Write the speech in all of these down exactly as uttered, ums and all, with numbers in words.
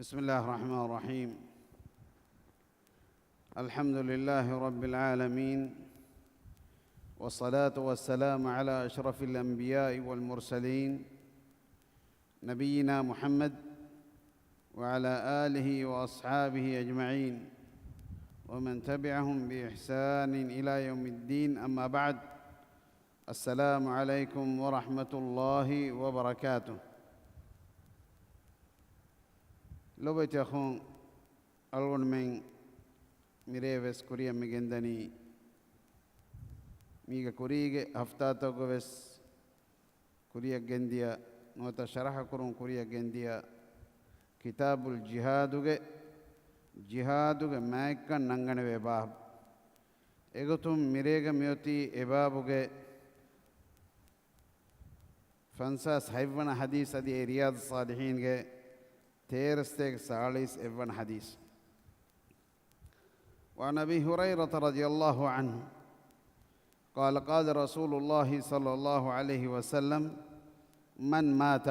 بسم الله الرحمن الرحيم. الحمد لله رب العالمين، والصلاة والسلام على أشرف الأنبياء والمرسلين، نبينا محمد وعلى آله وأصحابه أجمعين، ومن تبعهم بإحسان إلى يوم الدين، أما بعد. السلام عليكم ورحمة الله وبركاته. ލޮބުވެތި އަޚުން، އަޅުގަނޑުމެން މިރޭ ވެސް ކުރިއަށް މި ގެންދަނީ، މީގެ ކުރީގެ ހަފްތާތަކުގަ ވެސް ކުރިއަށް ގެންދިޔަ، ނުވަތަ ޝަރަޙަ ކުރުން ކުރިއަށް ގެންދިޔަ ކިތާބުލް ޖިހާދުގެ، ޖިހާދުގެ މާތްކަން ނަންގަނެވޭ ބާބު. އެގޮތުން މިރޭގަ މިއޮތީ އެ ބާބުގެ ފަންސާސް ހަތްވަނަ ޙަދީޘް، އަދި އެ ރިޔާޟުއްޞާލިޙީންގެ ތޭރަސްތޭކަ ސާޅީސް އެއްވަނަ ޙަދީޘް. وعن أبي هريرة رضي الله عنه قال قال رسول الله صلى الله عليه وسلم: من مات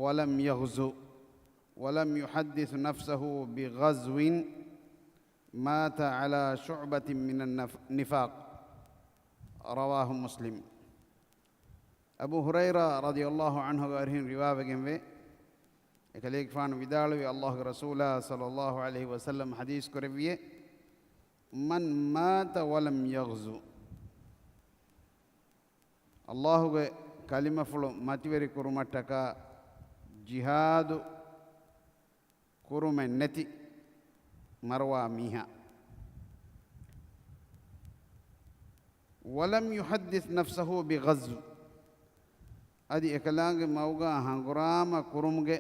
ولم يغز ولم يحدث نفسه بغزو مات على شعبة من النف-، النفاق. رواه مسلم. އަބޫ ހުރައިރާ ރަޟިޔަﷲ ޢަންހުގެ އަރިހުން ރިވާވެގެންވޭ، އެކަލޭގެފާނު ވިދާޅުވި، ﷲގެ ރަސޫލާ ޞައްލަﷲު ޢަލައިހި ވަސައްލަމަ ޙަދީޘް ކުރެއްވިއޭ، من مات ولم يغز، ﷲގެ ކަލިމަފުޅު މަތިވެރި ކުރުމަށްޓަކާ ޖިހާދު ކުރުމެއް ނެތި މަރުވާ މީހާ. ولم يحدث نفسه بغزو، އަދި އެކަލާނގެ މަގުގާ ހަނގުރާމަ ކުރުމުގެ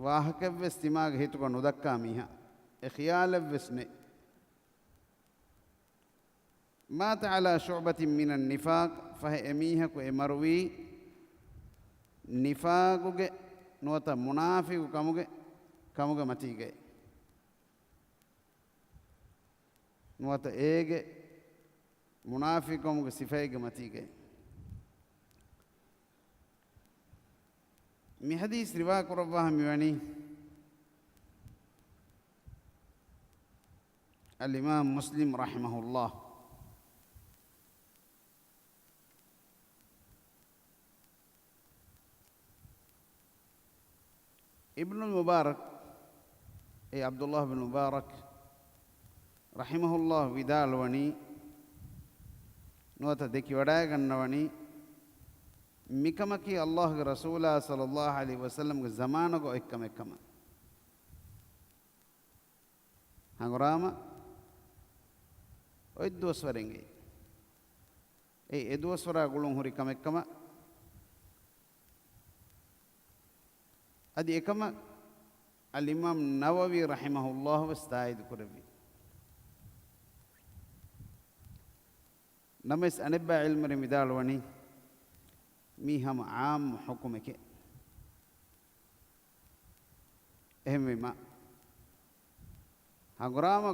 ވާހަކައެއްވެސް ތިމާގެ ހިތުގަ ނުދައްކާ މީހާ، އެ ޚިޔާލެއްވެސް ނެތް. مات على شعبة من النفاق، ފަހެ އެމީހަކު އެ މަރުވީ ނިފާގުގެ ނުވަތަ މުނާފިގު ކަމުގެ، ކަމުގެ މަތީގައި. ނުވަތަ އޭގެ މުނާފިޤުކަމުގެ ސިފައެއްގެ މަތީގައި. މި ޙަދީޘް ރިވާ ކުރައްވާ މިވަނީ އަލްއިމާމް މުސްލިމް ރަޙިމަހުﷲ. އިބްނުލް މުބާރަކް، އޭ ޢަބްދުﷲ ބިން މުބާރަކް ރަޙިމަހުﷲ ވިދާޅުވަނީ، ނުވަތަ ދެކިވަޑައިގަންނަވަނީ، މިކަމަކީ ﷲގެ ރަސޫލާ ޞައްލަﷲު ޢަލައިހި ވަސައްލަމްގެ ޒަމާނުގަ އޮތް ކަމެއް ކަމަށް. ހަނގުރާމަ އޮތް ދުވަސްވަރެއްގައި. އެއީ އެ ދުވަސްވަރާ ގުޅުން ހުރި ކަމެއްކަމަށް އަދި އެކަމަށް އަލްއިމާމް ނަވަވީ ރަޙިމަހުﷲ ވެސް ތާއީދު ކުރެއްވި. ނަމަވެސް އަނެއްބައި ޢިލްމުވެރިން ވިދާޅުވަނީ މީ ހަމަ ޢާއްމު ޙުކުމެކޭ. އެހެންވީމަ، ހަނގުރާމަ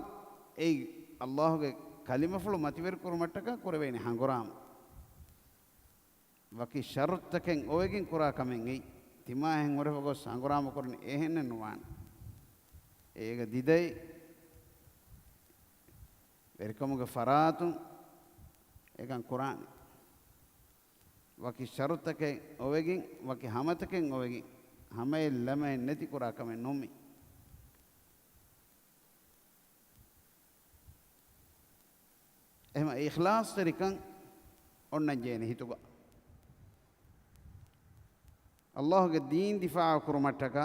އެއީ ﷲގެ ކަލިމަފުޅު މަތިވެރި ކުރުމަށްޓަކާ ކުރެވޭނެ ހަނގުރާމަ. ވަކި ޝަރުޠުތަކެއް އޮވެގެން ކުރާ ކަމެއް އެއީ. ތިމާ އެހެން ހުރެފަ ގޮސް ހަނގުރާމަ ކުރަނީ އެހެނެއް ނުވާނެ. އޭގަ ދިދައި ވެރިކަމުގެ ފަރާތުން އެކަން ކުރާނެ. ވަކި ޝަރުޠުތަކެއް އޮވެގެން، ވަކި ހަމަތަކެއް އޮވެގެން، ހަމައެއް ލަމައެއް ނެތި ކުރާ ކަމެއް ނޫން މީ. އެހެން އިޚްލާޞްތެރިކަން އޮންނަން ޖެހޭނެ ހިތުގަ. ﷲގެ ދީން ދިފާޢު ކުރުމަށްޓަކާ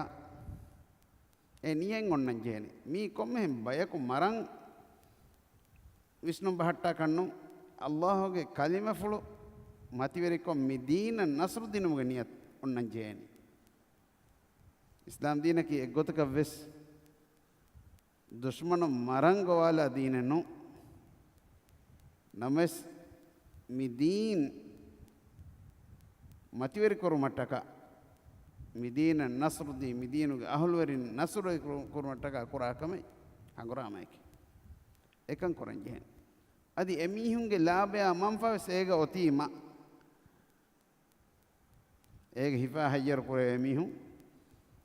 އެ ނިޔަތް އޮންނަން ޖެހޭނެ. މީ ކޮންމެހެން ބަޔަކު މަރަން ވިސްނުން ބަހައްޓާ ކަންނު، ﷲގެ ކަލިމަފުޅު މަތިވެރިކޮށް މި ދީނަށް ނަޞްރު ދިނުމުގެ ނިޔަތް އޮންނަން ޖެހޭނެ. އިސްލާމް ދީނަކީ އެއްގޮތަކަށް ވެސް ދުޝްމަނުން މަރަން ގޮވާލާ ދީނެއް ނޫން. ނަމަވެސް، މި ދީން މަތިވެރިކުރުމަށްޓަކާ، މި ދީނަށް ނަޞްރު ދީ، މި ދީނުގެ އަހުލުވެރިން ނަޞްރު ކުރު-، ކުރުމަށްޓަކާ ކުރާ ކަމެއް ހަނގުރާމައެކޭ. އެކަން ކުރަން ޖެހޭނެ. އަދި އެމީހުންގެ ލާބަޔާ މަންފާވެސް އޭގަ އޮތީމަ، އޭގެ ހިފާ ހައްޔަރު ކުރެވޭ މީހުން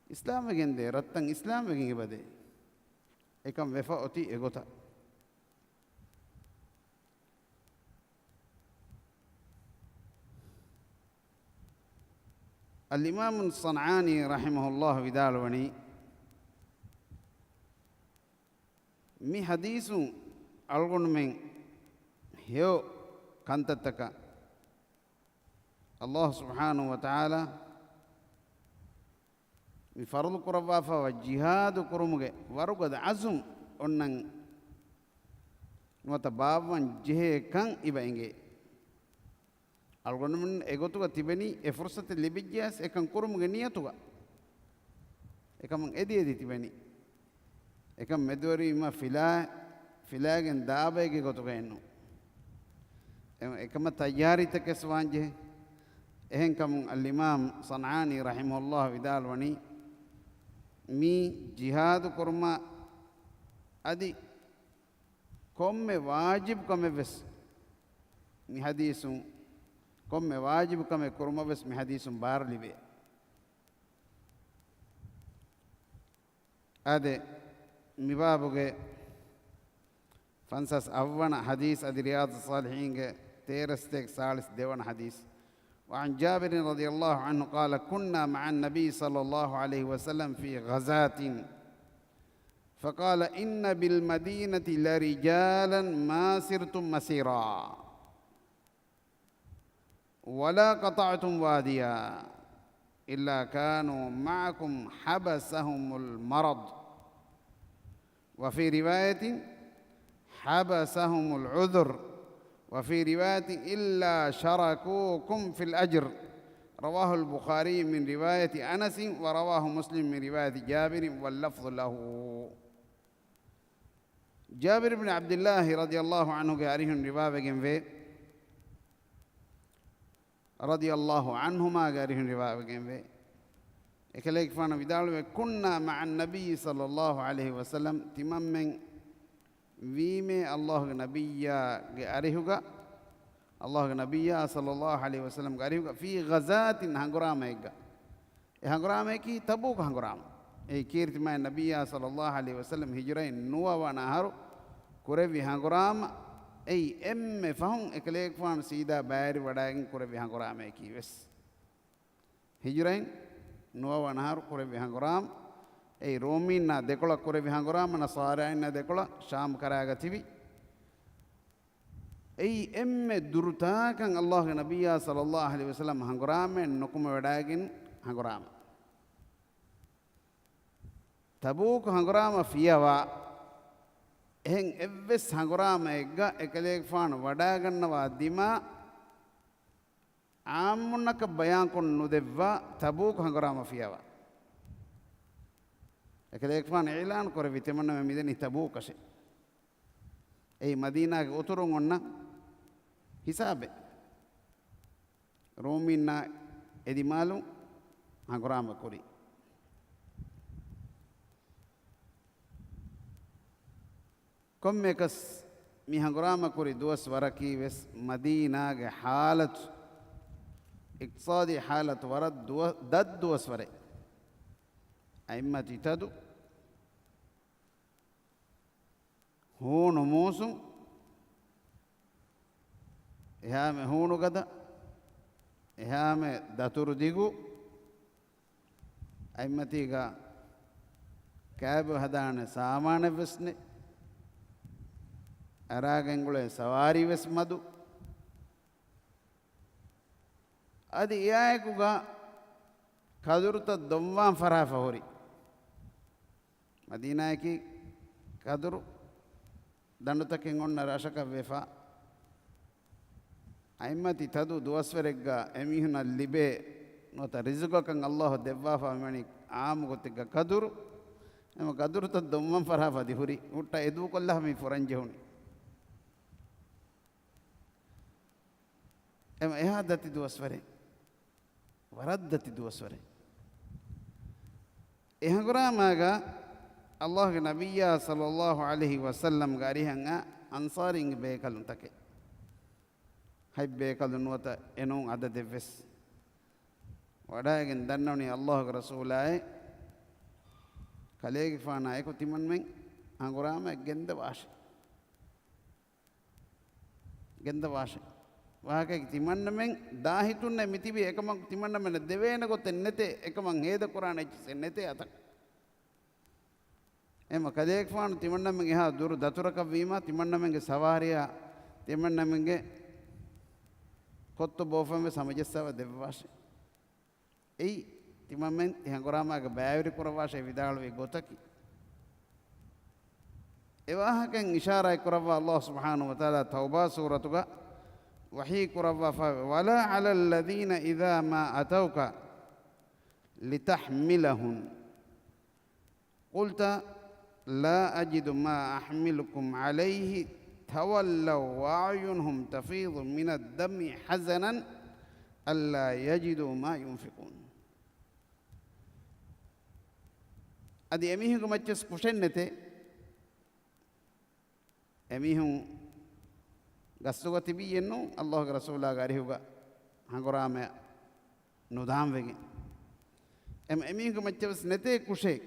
އިސްލާމްވެގެންދޭ، ރަށްތައް އިސްލާމްވެގެން އެބަދޭ. އެކަން ވެފަ އޮތީ އެގޮތަށް. އަލްއިމާމު ޞަންޢާނީ ރަޙިމަހުﷲ ވިދާޅުވަނީ، މި ޙަދީޘުން އަޅުގަނޑުމެން ހެޔޮ ކަންތައްތަކަށް ﷲ ސުބްޙާނަހޫ ވަތަޢާލާ މި ފަރުޟު ކުރައްވާފައިވާ ޖިހާދު ކުރުމުގެ ވަރުގަދަ ޢަޒުމް އޮންނަން ނުވަތަ ބާއްވަން ޖެހޭ ކަން އިބަ އެނގޭ. އަޅުގަނޑުމެން އެގޮތުގަ ތިބެނީ، އެ ފުރުޞަތެއް ލިބިއްޖެޔަސް އެކަން ކުރުމުގެ ނިޔަތުގަ. އެކަމަށް އެދި އެދި ތިބެނީ. އެކަން މެދުވެރީމަ ފިލާ، ފިލާގެން ދާބައިގެ ގޮތުގައެއްނު. އެ-، އެކަމަށް ތައްޔާރީތަކެއްސް ވާންޖެހޭ. އެހެންކަމުން އަލްއިމާމް ޞަންޢާނީ ރަޙިމަހުﷲ ވިދާޅުވަނީ، މީ ޖިހާދު ކުރުމަށް އަދި ކޮންމެ ވާޖިބު ކަމެއްވެސް މި ޙަދީޘުން، ކޮންމެ ވާޖިބު ކަމެއް ކުރުމަށްވެސް މި ޙަދީޘުން ބާރު ލިބޭ. އާދެ، މި ބާބުގެ ފަންސާސް އަށްވަނަ ޙަދީޘް އަދި ރިޔާޟުއްޞާލިޙީންގެ ތޭރަ ސަތޭކަ ސާޅީސް ދެވަނަ ޙަދީޘް. وعن جابر رضي الله عنه قال: كنا مع النبي صلى الله عليه وسلم في غزاة فقال: إن بالمدينة لرجالا ما سرتم مسيرا ولا قطعتم واديا إلا كانوا معكم حبسهم المرض، وفي رواية: حبسهم العذر، وفي رواية: إلا شركوكم في الأجر. رواه البخاري من رواية أنس، ورواه مسلم من رواية جابر، واللفظ له. ޖާބިރު ބިން ޢަބްދިއްލާހި ރަޟިޔައްލާހު ޢަންހުގެ އަރިހުން ރިވާވެގެންވޭ، ރަޟިޔައްލާހު ޢަންހުމާގެ އަރިހުން ރިވާވެގެންވޭ، އެކަލޭގެފާނު ވިދާޅުވޭ، كنا مع النبي صلى الله عليه وسلم، ތިމަންމެން ވީމޭ ﷲގެ ނަބިއްޔާގެ އަރިހުގަ، ﷲގެ ނަބިއްޔާ ޞައްލައްލާހު ޢަލައިހި ވަސައްލަމްގެ އަރިހުގަ، ފީ ޣަޒާތިން، ހަނގުރާމައެއްގަ. އެ ހަނގުރާމަޔަކީ ތަބޫކު ހަނގުރާމަ. އެއީ ކީރިތި މާތް ނަބިއްޔާ ޞައްލައްލާހު ޢަލައިހި ވަސައްލަމް ހިޖުރައިން ނުވަ ވަނަ އަހަރު ކުރެއްވި ހަނގުރާމަ. އެއީ އެންމެ ފަހުން އެކަލޭގެފާނު ސީދާ ބައިވެރި ވަޑައިގެން ކުރެއްވި ހަނގުރާމަޔަކީ ވެސް. ހިޖުރައިން ނުވަ ވަނަ އަހަރު ކުރެއްވި ހަނގުރާމަ. އެއީ ރޫމީންނާ ދެކޮޅަށް ކުރެއްވި ހަނގުރާމަ، ނަޞާރާއިންނާ ދެކޮޅަށް ޝާމް ކަރާގަ ތިބި. އެއީ އެންމެ ދުރުތާކަން ﷲގެ ނަބިއްޔާ ޞައްލައްލާހު ޢަލައިހި ވަސައްލަމް ހަނގުރާމައެއް ނުކުމެވަޑައިގެން ހަނގުރާމަ. ތަބޫކު ހަނގުރާމަ ފިޔަވާ، އެހެން އެއްވެސް ހަނގުރާމައެއްގަ އެކަލޭގެފާނު ވަޑައިގަންނަވާ ދިމާ ޢާއްމުންނަކަށް ބަޔާންކޮށް ނުދެއްވާ ތަބޫކު ހަނގުރާމަ ފިޔަވާ. އެކަލޭގެފާނު އިޢުލާނު ކުރެއްވި ތިމަންނަމެން މިދަނީ ތަބޫކަށޭ. އެއީ މަދީނާގެ އުތުރުން އޮންނަ ހިސާބެއް. ރޫމީންނާ އެދިމާލުން ހަނގުރާމަ ކުރި. ކޮންމެއަކަސް މި ހަނގުރާމަ ކުރި ދުވަސް ވަރަކީ ވެސް މަދީނާގެ ޙާލަތު، އިޤްތިޞާދީ ޙާލަތު ވަރަށް ދުވަ-، ދަށް ދުވަސް ވަރެއް. އަތްމަތި ތަދު، ހޫނު މޫސުން، އެހާމެ ހޫނު ގަދަ، އެހާމެ ދަތުރު ދިގު، އަތްމަތީގަ ކާބޮ ހަދާނެ ސާމާނެއް ވެސް ނެތް، އަރާގެން ގުޅޭ ސަވާރީ ވެސް މަދު. އަދި އެއާއެކުގަ ކަދުރުތައް ދޮންވާން ފަށާފަ ހުރި. މަދީނާއަކީ ކަދުރު ދަނޑުތަކެއް އޮންނަ ރަށަކަށް ވެފަ. އަތްމަތި ތަދު ދުވަސްވަރެއްގަ އެމީހުނަށް ލިބޭ ނުވަތަ ރިޒުގަކަށް ﷲ ދެއްވާފަ މިވަނީ އާއްމު ގޮތެއްގަ ކަދުރު. އެމަ ކަދުރުތައް ދޮންވަން ފަށާފަ ދިހުރި ހުއްޓަ އެދޫކޮށްލާ މި ފުރަންޖެހުނީ. އެމަ އެހާ ދަތި ދުވަސްވަރެއް. ވަރަށް ދަތި ދުވަސްވަރެއް. އެ ހަނގުރާމާގަ ﷲގެ ނަބިއްޔާ ޞައްލައްލާހު ޢަލައިހި ވަސައްލަމްގެ އަރިހަށް އަންޞާރީންގެ ބޭކަލުންތަކެއް، ހަތް ބޭކަލުން ނުވަތަ އެނޫން އަދަދެއްވެސް ވަޑައިގެން ދަންނަވަނީ ﷲގެ ރަސޫލާއޭ، ކަލޭގެފާނާއެކު ތިމަންމެން ހަނގުރާމައަށް ގެންދަވާށެ. ގެންދަވާށެ. ވާހަކައަކީ ތިމަންނަމެން ދާހިތުންނޭ މިތިބީ، އެކަމަކު ތިމަންނަމެންނަށް ދެވޭނެ ގޮތެއް ނެތޭ، އެކަމަށް ހޭދަކުރާނެ އެއްޗިއްސެއް ނެތޭ އަތަށް. އެހެންމަ ކަލޭގެފާނު ތިމަންނަމެން އެހާ ދުރު ދަތުރަކަށް ވީމާ، ތިމަންނަމެންގެ ސަވާރިއާ، ތިމަންނަމެންގެ ކޮއްތޮ ބޯފަން ވެސް ހަމަޖައްސަވާ ދެއްވާށެ. އެއީ، ތިމަންމެން ތި ހަނގުރާމައިގަ ބައިވެރި ކުރައްވާށޭ ވިދާޅުވި ގޮތަކީ. އެވާހަކައިން އިޝާރާތް ކުރައްވާ ﷲ ސުބްޙާނަހޫ ވަތަޢާލާ ތައުބާ ސޫރަތުގަ ވަޙީ ކުރައްވާފަ، وَلَا عَلَى الَّذِينَ إِذَا مَا أَتَوْكَ لِتَحْمِلَهُنَّ قُلْتَ لَا أَجِدُ مَا أَحْمِلُكُمْ عَلَيْهِ تَوَلَّوا وَّأَعْيُنُهُمْ تَفِيضُ مِنَ الدَّمْعِ حَزَنًا أَلَّا يَجِدُوا مَا يُنْفِقُونَ. އަދި އެމީހުންގެ މައްޗަށް ކުށެއް ނެތޭ. އެމީހުން ގަސްތުގަ ތިބީއެއްނު، ﷲގެ ރަސޫލާގެ އަރިހުގަ ހަނގުރާމަޔަށް ނުދާންވެގެން. އެމަ އެމީހުންގެ މައްޗަށް ވެސް ނެތޭ ކުށެއް.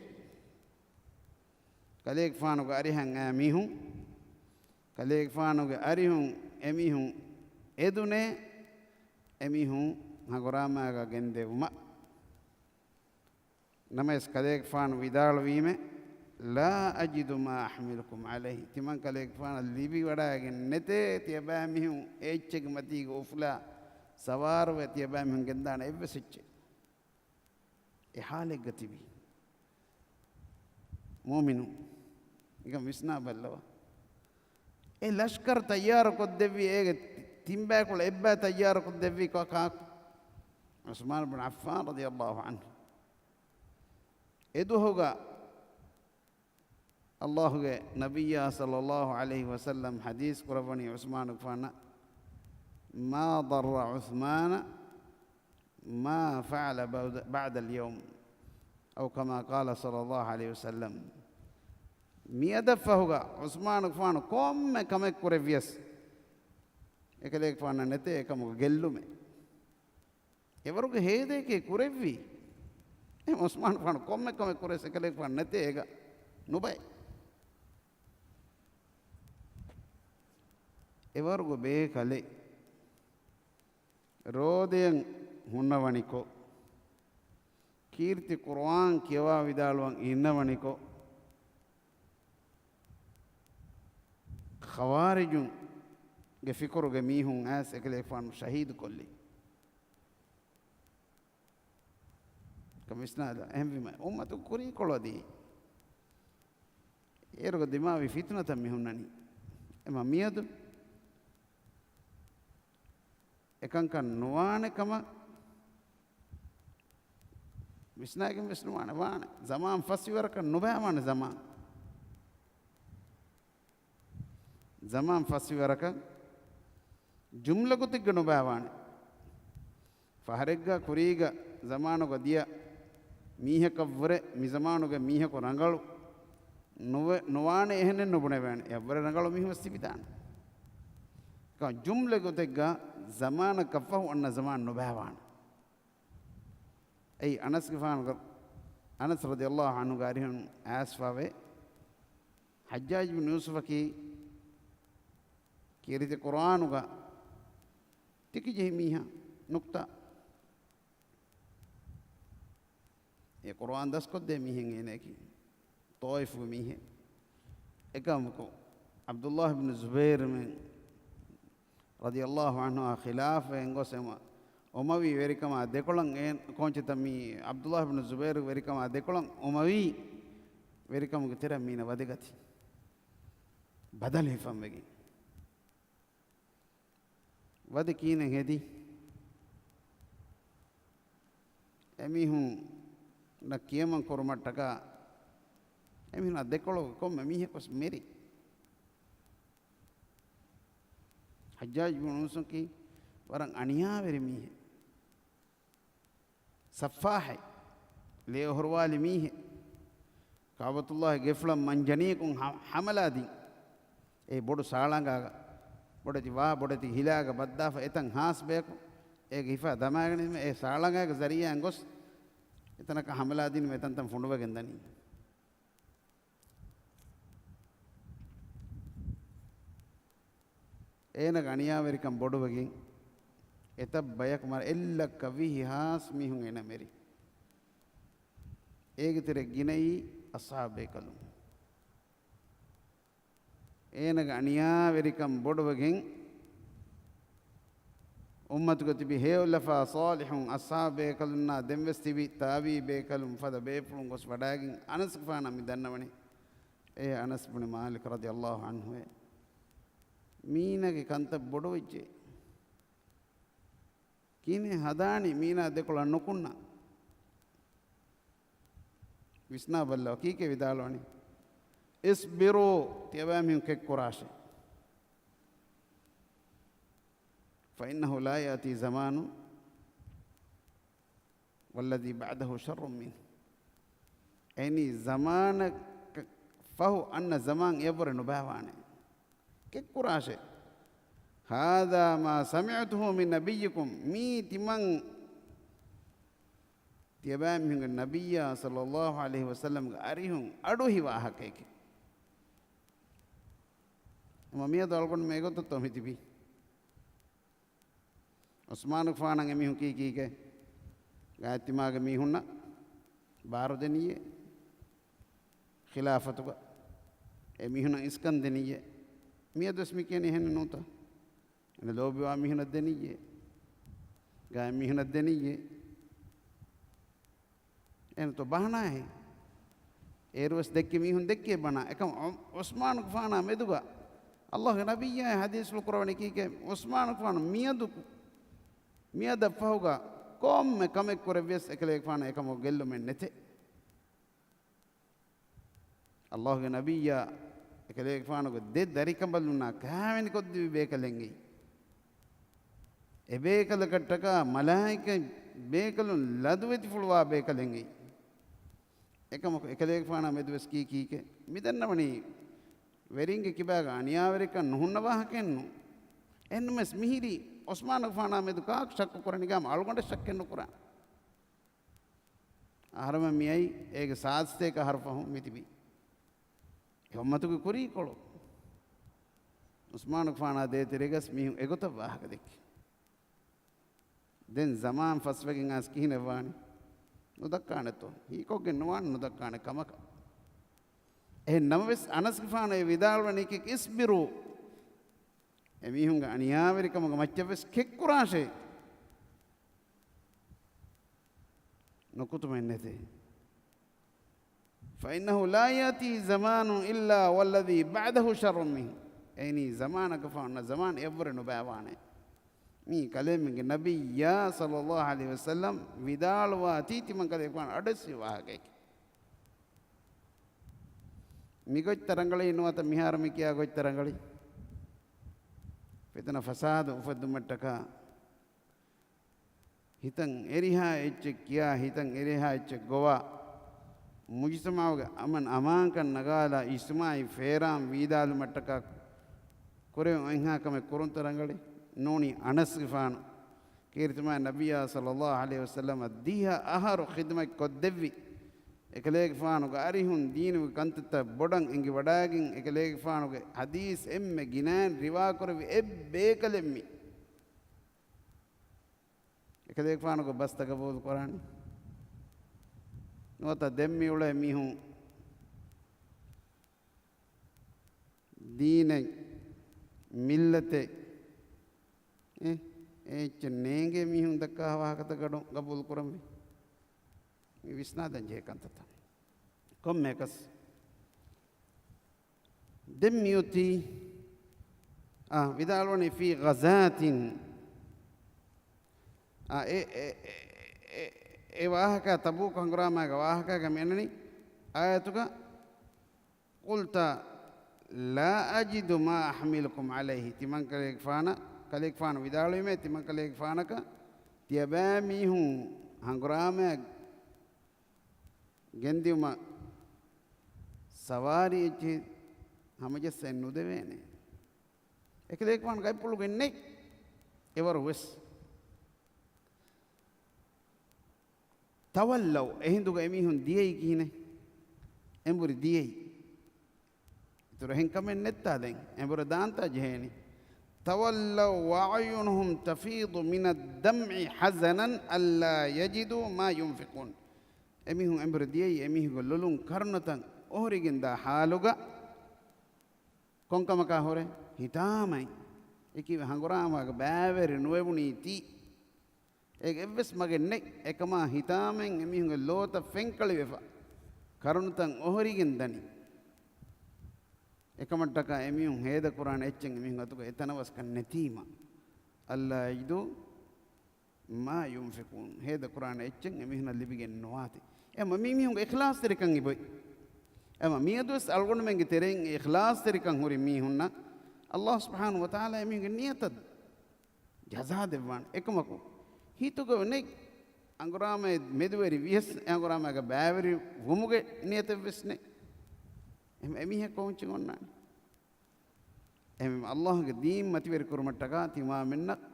ކަލޭގެފާނުގެ އަރިހަށް އައި މީހުން، ކަލޭގެފާނުގެ އަރިހުން އެމީހުން އެދުނޭ، އެމީހުން ހަނގުރާމައިގަ ގެންދެވުމަށް. ނަމަވެސް ކަލޭގެފާނު ވިދާޅުވީމެ، لَا أَجِدُ مَا أَحْمِلُكُمْ عَلَيْهِ، ތިމަން ކަލޭގެފާނަށް ލިބިވަޑައިގެން ނެތޭ، ތިޔަބައިމީހުން އެއްޗެއްގެ މަތީގަ އުފުލާ ސަވާރުވެ ތިޔަބައިމީހުން ގެންދާނެ އެއްވެސް އެއްޗެއް. އެ ޙާލެއްގަ ތިބި މުއުމިނުން އިގަން ވިސްނާ ބައްލަވާ. އެ ލަޝްކަރު ތައްޔާރު ކޮށްދެއްވީ، އޭގެ ތިންބަޔަކުޅަ އެއްބައި ތައްޔާރު ކޮށްދެއްވީ ކާ-، ކާކު؟ ޢުސްމާނު ބިން ޢައްފާން ރަޟިޔަﷲ ޢަންހު. އެދުވަހުގަ ﷲގެ ނަބިއްޔާ ޞައްލަﷲ ޢަލައިހި ވަސައްލަމް ޙަދީޘް ކުރައްވަނީ ޢުސްމާނުގެފާނަށް، مَا ضَرَّ عُثْمَانَ مَا فَعَلَ بَعْدَ، بَعْدَ الْيَوْمِ، أَوْ كَمَا قَالَ صَلَّى اللهُ عَلَيْهِ وَسَلَّمَ. މިއަދަށްފަހުގަ ޢުސްމާނުގެފާނު ކޮންމެ ކަމެއް ކުރެއްވިޔަސް، އެކަލޭގެފާނަށް ނެތޭ އެކަމުގެ ގެއްލުމެއް. އެވަރުގެ ހޭދައެކޭ ކުރެއްވީ. އެހެން ޢުސްމާނުގެފާނު ކޮންމެ ކަމެއް ކުރެއްވިޔަސް އެކަލޭގެފާނު ނެތޭ އޭގަ ނުބައެއް. އެވަރުގެ ބޭކަލެއް ރޯދަޔަށް ހުންނަވަނިކޮށް، ކީރިތި ޤުރުއާން ކިޔަވާ ވިދާޅުވަން އިންނަވަނިކޮށް، ޚަވާރިޖުންގެ ފިކުރުގެ މީހުން އައިސް އެކަލޭގެފާނު ޝަހީދު ކޮށްލި. ކަމިސްނާލަ އެހެންވީމަ، އުއްމަތު ކުރީކޮޅު އަދި އޭރުގަ ދިމާވި ފިތުނަތައް މި ހުންނަނީ. އެމަ މިއަދު އެކަންކަން ނުވާނެ ކަމަށް ވިސްނާގެން ވެސް ނުވާނެ، ވާނެ. ޒަމާން ފަސްވި ވަރަކަށް ނުބައިވާނެ ޒަމާން. ޒަމާން ފަސްވި ވަރަކަށް ޖުމްލަ ގޮތެއްގަ ނުބައިވާނެ. ފަހަރެއްގަ ކުރީގަ ޒަމާނުގަ ދިޔަ މީހަކަށްވުރެ މި ޒަމާނުގެ މީހަކު ރަނގަޅު ނުވެ-، ނުވާނެ އެހެނެއް ނުބުނެވޭނެ. އެއަށްވުރެ ރަނގަޅު މީހުން ވެސް ތިބިދާނެ. އެކަމަ ޖުމްލަ ގޮތެއްގަ ޒަމާނަކަށްފަހު އަންނަ ޒަމާން ނުބައިވާނެ. އެއީ އަނަސްގެފާނުގެ، އަނަސް ރަޟިޔަﷲ ޢަންހުގެ އަރިހުން އައިސްފަވޭ، ޙައްޖާޖް ބިން ޔޫސުފަކީ ކީރިތި ޤުރުއާނުގަ ތިކިޖެހި މީހާ ނުކްތާ. އެ ޤުރުއާން ދަސްކޮށްދޭ މީހެއް އޭނައަކީ. ޠާއިފުގެ މީހެއް. އެކަމަކު، ޢަބްދުﷲ ބިން ޒުބައިރުމެން ރަޟިޔަﷲ ޢަންހުއާ ޚިލާފަށް އެނގޮސް އެމަ، އުމަވީ ވެރިކަމާ ދެކޮޅަށް އޭނަ ކޯންޗެތަ މީ ޢަބްދުﷲ ބިން ޒުބައިރުގެ ވެރިކަމާ ދެކޮޅަށް އުމަވީ ވެރިކަމުގެ ތެރެއަށް މީނަ ވަދެގަތީ. ބަދަލު ހިފަންވެގެން. ވަދެ ކީނެއް ހެދި. އެމީހުންނަށް ކިޔަމަން ކުރުމަށްޓަކާ އެމީހުންނާ ދެކޮޅު ކޮންމެ މީހަކު ވެސް މެރި. ޙައްޖާޖް ބިން ޔޫސުފަކީ ވަރަށް އަނިޔާވެރި މީހެއް. ސައްފާހެއް، ލޭ އޮހޮރުވާލި މީހެއް، ކަޢުބަތުﷲގެ ގެފުޅަށް މަންޖަނީކުން ހަ-، ހަމަލާދިން. އެ ބޮޑު ސާޅަނގާގަ، ބޮޑެތި ވާ، ބޮޑެތި ހިލާގަ ބައްދާފަ އެތަން ހާސް ބަޔަކު އޭގެ ހިފާ ދަމާގަނެވީމަ، އެ ސާޅަނގާގެ ޒަރީޢާއިން ގޮސް އެތަނަކަށް ހަމަލާދިން އެތަންތަން ފުނޑުވެގެން ދަނީ. އޭނަގެ އަނިޔާވެރިކަން ބޮޑުވެގެން، އެތައް ބަޔަކު މަރ އެއްލައްކަ ވިހި ހާސް މީހުން އޭނަ މެރި. އޭގެ ތެރޭ ގިނައީ އަޞްޙާބު ބޭކަލުން. އޭނަގެ އަނިޔާވެރިކަން ބޮޑުވެގެން، އުއްމަތުގަ ތިބި ހެޔޮލަފާ ޞާލިޙުން އަޞްޙާބު ބޭކަލުންނާ ދެންވެސް ތިބި ތާބިޢީ ބޭކަލުން ފަދަ ބޭފުޅުން ގޮސް ވަޑައިގެން އަނަސްގެފާނަށް މި ދަންނަވަނީ. އޭ އަނަސް ބުނި މާލިކް ރަޟިޔަﷲ ޢަންހުއޭ، މީނަގެ ކަންތައް ބޮޑުވެއްޖެ. ކިހިނެއް ހަދާނީ މީނާ ދެކޮޅަށް ނުކުންނަ؟ ވިސްނާބައްލަ ކީކޭ ވިދާޅުވަނީ؟ اصبروا، ތިޔަބައިމީހުން ކެއްކުރާށޭ. فإنه لا يأتي زمان والذي بعده شر منه. އެނީ ޒަމާނަށް ފަހު އަންނަ ޒަމާން އެއަށްވުރެ ނުބައިވާނެ. ކެއްކުރާށޭ. هذا ما سمعته من نبيكم، މީ ތިމަން ތިޔަބައިމީހުންގެ ނަބިއްޔާ ޞައްލައްލާހު ޢަލައިހި ވަސައްލަމްގެ އަރިހުން އަޑުއެހި ވާހަކައެކޭ. އެމަ މިއަދު އަޅުގަނޑުމެން އެގޮތަށްތޯ މިތިބީ؟ ޢުސްމާނުގެފާނަށް އެމީހުން ކީކީކޭ؟ ގާތްތިމާގެ މީހުންނަށް ބާރު ދެނިއްޔޭ. ޚިލާފަތުގަ އެ މީހުންނަށް އިސްކަން ދެނިއްޔޭ. މިއަދުވެސް މި ކިޔަނީ އެހެން ނޫންތަ؟ އެން ލޯބިވާ މީހުނަށް ދެނިއްޔޭ. ގާތް މީހުނަށް ދެނިއްޔޭ. އެން ތޯ ބަހަނާއެއް؟ އޭރުވެސް ދެއްކި މީހުން ދެއްކޭ ބަނާ. އެކަމް ޢު-، ޢުސްމާނުގެފާނާ މެދުގަ އައްލާހުގެ ނަބިއްޔާ ޙަދީޘްފުޅު ކުރަވަނީ ކީކޭ؟ ޢުސްމާނުގެފާނު މިއަދު، މިއަދަށް ފަހުގަ ކޮންމެ ކަމެއް ކުރެއްވިޔަސް އެކަލޭގެފާނަށް އެކަމަށް ގެއްލުމެއް ނެތޭ. އައްލާހުގެ ނަބިއްޔާ އެކަލޭގެފާނުގެ ދެ ދަރިކަނބަލުންނާ ކާވެނިކޮށްދެވި ބޭކަލެއްގައި، އެބޭކަލަކަށްޓަކާ މަލާއިކަ ބޭކަލުން ލަދުވެތިފުޅުވާ ބޭކަލެއްގައި، އެކަމަކު އެކަލޭގެފާނާ މެދުވެސް ކީކީކޭ؟ މިދަންނަވަނީ ވެރިންގެ ކިބާގަ އަނިޔާވެރިކަން ނުހުންނަ ވާހަކައެއްނު. އެހެންނުމެސް މިހިރީ ޢުސްމާނުގެފާނާ މެދު ކާކު ޝައްކު ކުރަނީ؟ ގާމަ އަޅުގަނޑެއް ޝައްކެއް ނުކުރާ. އަހަރެމެން މިއައީ އޭގެ ސާދަ ސަތޭކަ އަހަރު ފަހުން މިތިބީ. އެ އުއްމަތުގެ ކުރީކޮޅު. ޢުސްމާނުގެފާނާ ދޭތެރޭގަސް މީހުން އެގޮތަށް ވާހަކަ ދެއްކި. ދެން ޒަމާން ފަސްވެގެން އައިސް ކިހިނެއްވާނީ؟ ނުދައްކާނެތޯ؟ ހީކޮށްގެން ނުވާނެ ނުދައްކާނެ ކަމަކަށް. އެހެން ނަމަވެސް އަނަސްގެފާނު އެ ވިދާޅުވަނީ ކެ-، اصبروا. އެމީހުންގެ އަނިޔާވެރިކަމުގެ މައްޗަށްވެސް ކެއްކުރާށޭ. ނުކުތުމެއް ނެތޭ. فإنه لا يأتي زمان إلا والذي بعده شر منه. އެއިނީ ޒަމާނަކަށް ފަހު އަންނަ ޒަމާން އެއަށްވުރެ ނުބައިވާނެ. މީ ކަލޭމެންގެ ނަބިއްޔާ ޞައްލައްލާހު ޢަލައިހި ވަސައްލަމް ވިދާޅުވާތީ ތިމަން ކަލޭގެފާނު އަޑުއެއްސި ވާހަކައެކޭ. މި ގޮތްތައް ރަނގަޅީ ނުވަތަ މިހާރު މި ކިޔާ ގޮތްތައް ރަނގަޅީ؟ ފިތުނަ ފަސާދަ އުފެއްދުމަށްޓަކާ ހިތަށް އެރިހާ އެއްޗެއް ކިޔާ، ހިތަށް އެރިހާ އެއްޗެއް ގޮވާ، މުޖުތަމަޢުގެ އަމަން އަމާންކަން ނަގާލާ، އިޖްތިމާޢީ ފޭރާން ވީދާލުމަށްޓަކާ ކުރެވެން އޮތްހާ ކަމެއް ކުރުންތަ ރަނގަޅީ؟ ނޫނީ އަނަސްގެފާނު ކީރިތި މާތް ނަބިއްޔާ ޞައްލައްލާހު ޢަލައިހި ވަސައްލަމަށް ދިހަ އަހަރު ޚިދުމަތް ކޮށްދެއްވި، އެކަލޭގެފާނުގެ އަރިހުން ދީނުގެ ކަންތައްތައް ބޮޑަށް އެނގިވަޑައިގެން، އެކަލޭގެފާނުގެ ޙަދީޘް އެންމެ ގިނައިން ރިވާކުރެއްވި އެއްބޭކަލެއް މި. އެކަލޭގެފާނުގެ ބަސްތައް ގަބޫލު ކުރާނީ؟ ނުވަތަ ދެން މި އުޅޭ މީހުން ދީނެއް، މިއްލަތެއް، އެ، އެއްޗެއް ނޭނގޭ މީހުން ދައްކާ ވާހަކަތައް ގަޑު ގަބޫލު ކުރަންވީ. މި ވިސްނާދޭން ޖެހޭ ކަންތައްތައް. ކޮންމެއަކަސް ދެން މިއޮތީ، އާ، ވިދާޅުވަނީ ފީ ޣަޒާތިން. އާ، އެ، އެ، އެ، އެ ވާހަކަ ތަބޫކު ހަނގުރާމާގެ ވާހަކަގަ މިއަންނަނީ އާޔަތުގަ، قلت لا أجد ما أحملكم عليه. ތިމަން ކަލޭގެފާނަށް، ކަލޭގެފާނު ވިދާޅުވީމޭ، ތިމަން ކަލޭގެފާނަކަށް ތިޔަބައިމީހުން ހަނގުރާމައަށް ގެންދިއުމަށް ސަވާރީ އެއްޗެހި ހަމަޖައްސައެއް ނުދެވޭނެ. އެކަލޭގެފާނު ގަތްޕުޅުގެން ނެތް އެވަރު ވެސް. تولوا، އެހިނދުގަ އެމީހުން ދިޔައީ ކިހިނެއް؟ އެނބުރި ދިޔައީ. އިތުރު އެހެން ކަމެއް ނެއްތާ ދެން؟ އެނބުރި ދާންތާ ޖެހޭނީ؟ تولوا وأعينهم تفيض من الدمع حزنا ألا يجدوا ما ينفقون. އެމީހުން އެނބުރި ދިޔައީ އެމީހުންގެ ލޮލުން ކަރުނަތައް އޮހޮރިގެންދާ ހާލުގަ. ކޮންކަމަކާ ހުރެ؟ ހިތާމައިން. އެކީ ހަނގުރާމާގަ ބައިވެރި ނުވެވުނީތީ. އޭގެ އެއްވެސް މަގެއް ނެތް. އެކަމާ ހިތާމައިން އެމީހުންގެ ލޯތައް ފެންކަޅިވެފަ، ކަރުނަތައް އޮހޮރިގެން ދަނީ. އެކަމަށްޓަކާ އެމީހުން ހޭދަކުރާނެ އެއްޗެއް އެމީހުން އަތުގަ އެތަނަވަސްކަން ނެތީމަ. ألا يجدوا ما ينفقون. ހޭދަކުރާނެ އެއްޗެއް އެމީހުނަށް ލިބިގެން ނުވާތި. އެމަ މި މީހުންގެ އިޚްލާޞްތެރިކަން އިބޮތް. އެމަ މިއަދުވެސް އަޅުގަނޑުމެންގެ ތެރެއިން އިޚްލާޞްތެރިކަން ހުރި މީހުންނަށް ﷲ ސުބްޙާނަހޫ ވަތަޢާލާ އެމީހުންގެ ނިޔަތަށް ޖަޒާ ދެއްވާނެ. އެކަމަކު، ހިތުގަ ނެތް ހަނގުރާމައެއް މެދުވެރި ވިޔަސް، އެ ހަނގުރާމައިގަ ބައިވެރި ވުމުގެ ނިޔަތެއްވެސް ނެތް. އެހެން އެމީހަކު ކޮންޗި އޮންނާނެ؟ އެހެން ﷲގެ ދީން މަތިވެރި ކުރުމަށްޓަކާ ތިމާމެންނަށް،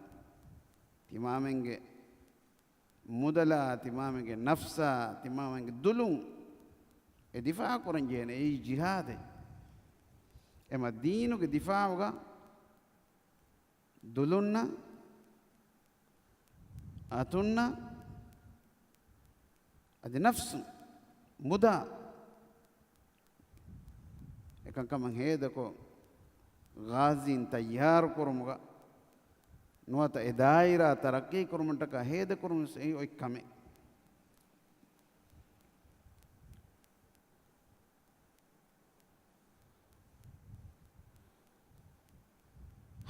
ތިމާމެންގެ މުދަލާ، ތިމާމެންގެ ނަފްސާ، ތިމާމެންގެ ދުލުން އެ ދިފާޢު ކުރަން ޖެހޭނެ. އެއީ ޖިހާދެއް. އެމަ ދީނުގެ ދިފާޢުގަ ދުލުންނަށް، އަތުންނަށް، އަދި ނަފްސު، މުދާ، އެކަންކަމަށް ހޭދަކޮށް، ޣާޒީން ތައްޔާރު ކުރުމުގަ، ނުވަތަ އެ ދާއިރާ ތަރައްޤީ ކުރުމަށްޓަކާ ހޭދަ ކުރުމުން އެއީ އޮތް ކަމެއް.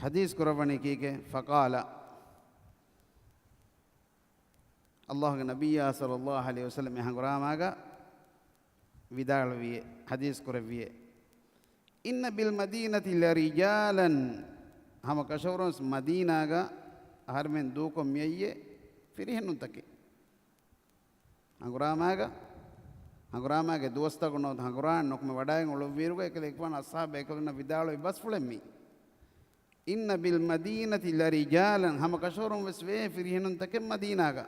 ޙަދީޘް ކުރައްވަނީ ކީކޭ؟ ފަޤާލަ، ﷲގެ ނަބިއްޔާ ޞައްލަﷲ ޢަލައިހި ވަސައްލަމް އެ ހަނގުރާމާގަ ވިދާޅުވިއޭ، ޙަދީޘް ކުރެއްވިއޭ، إن بالمدينة لرجالا، ހަމަ ކަށަވަރުން މަދީނާގަ އަހަރެމެން ދޫކޮށް މިއައީ ފިރިހެނުންތަކެއް. ހަނގުރާމާގަ، ހަނގުރާމާގެ ދުވަސްތަކު ނުވަތަ ހަނގުރާން ނުކުމެ ވަޑައިގެން އުޅުއްވިއިރުގަ އެކަލޭގެފާނު އަޞްޙާބު ބޭކަލުންނަށް ވިދާޅުވި ބަސްފުޅެއް މީ. إن بالمدينة لرجالا، ހަމަ ކަށަވަރުން ވެސް ވޭ ފިރިހެނުންތަކެއް މަދީނާގަ.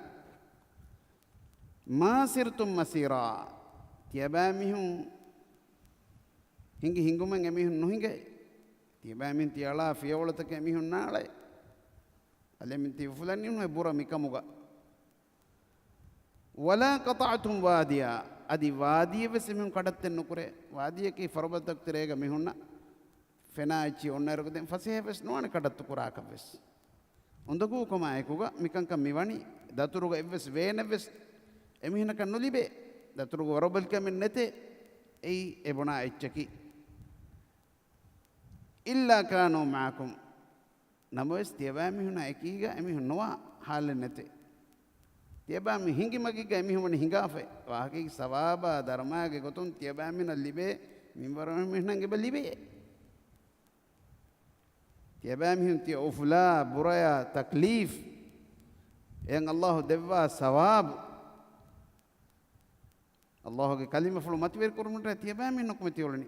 ما سرتم مسيرا، ތިޔަބައިމީހުން ހިނގި ހިނގުމެއް އެމީހުން ނުހިނގޭ. ތިޔަބައިމީހުން ތިޔަ އަޅާ ފިޔަވަޅުތަކެއް އެމީހުން ނާޅޭ. އަލެމިން ތި އުފުލަނީ ނުހޭ ބުރަ މިކަމުގަ. ولا قطعتم واديا، އަދި ވާދީއެއް ވެސް އެމީހުން ކަޑައްތެއް ނުކުރޭ. ވާދީއަކީ ފަރުބަދަތަކު ތެރޭގަ މިހުންނަ ފެނާ އެއްޗި އޮންނައިރުގަ ދެން ފަސޭހަ ވެސް ނުވާނެ ކަޑައްތު ކުރާކަށް ވެސް. އުނދަގޫކަމާއެކުގަ މިކަންކަން މިވަނީ، ދަތުރުގަ އެއްވެސް ވޭނެއްވެސް އެމީހުންނަކަށް ނުލިބޭ. ދަތުރުގަ ވަރުބަލިކަމެއް ނެތޭ. އެއީ އެ ބުނާ އެއްޗަކީ. إلا كانوا معكم، ނަމަވެސް ތިޔަބައިމީހުނާ އެކީގަ އެމީހުން ނުވާ ހާލެއް ނެތޭ. ތިޔަބައިމީހުން ހިނގި މަގެއްގަ އެމީހުން ވަނީ ހިނގާފައި. ވާހަކައިގެ ސަވާބާ ދަރުމައިގެ ގޮތުން ތިޔަބައިމީހުންނަށް ލިބޭ މިންވަރު އެމީހުންނަށް އެބަ ލިބޭ. ތިޔަބައިމީހުން ތިޔަ އުފުލާ ބުރަޔާ ތަކްލީފް، އެއަށް ﷲ ދެއްވާ ސަވާބު، ﷲގެ ކަލިމަފުޅު މަތިވެރިކުރުމުން ތިޔަބައިމީހުން ނުކުމެ ތިއުޅެނީ.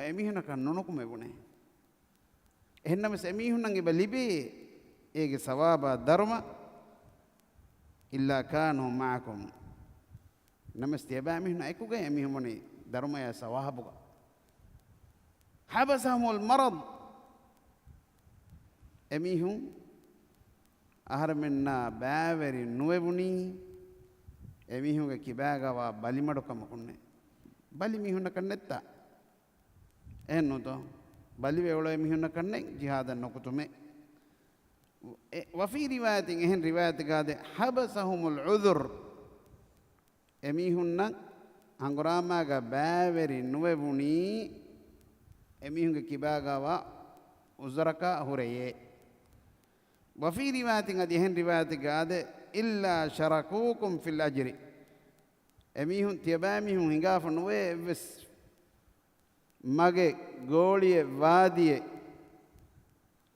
އެމީހުންނަކަށް ނުނުކުމެވުނޭ. އެހެންނަމަވެސް އެމީހުންނަށް އެބަ ލިބޭ އޭގެ ސަވާބާ ދަރުމަ. إلا كانوا معكم، ނަމަވެސް ތިޔަބައިމީހުންނާ އެކުގައި އެމީހުން ވަނީ ދަރުމަޔާ ސަވާބުގަ. حبسهم المرض، އެމީހުން އަހަރެމެންނާ ބައިވެރި ނުވެވުނީ، އެމީހުންގެ ކިބާގަވާ ބަލިމަޑުކަމަކުންނޭ. ބަލި މީހުންނަކަށް ނެއްތާ؟ އެހެން ނޫންތޯ؟ ބަލިވެ އުޅޭ މީހުންނަކަށްނެއް ޖިހާދަށް ނުކުތުމޭ. އެ، وفي رواية، އެހެން ރިވާޔަތެއްގަ އާދޭ، حبسهم العذر، އެމީހުންނަށް ހަނގުރާމާގަ ބައިވެރި ނުވެވުނީ، އެމީހުންގެ ކިބާގަވާ އުޒުރަކާ ހުރެޔޭ. وفي رواية، އަދި އެހެން ރިވާޔަތެއްގަ އާދޭ، إلا شركوكم في الأجر، އެމީހުން ތިޔަބައިމީހުން ހިނގާފަ ނުވޭ އެއްވެސް މަގެއް، ގޯޅިއެއް، ވާދީއެއް،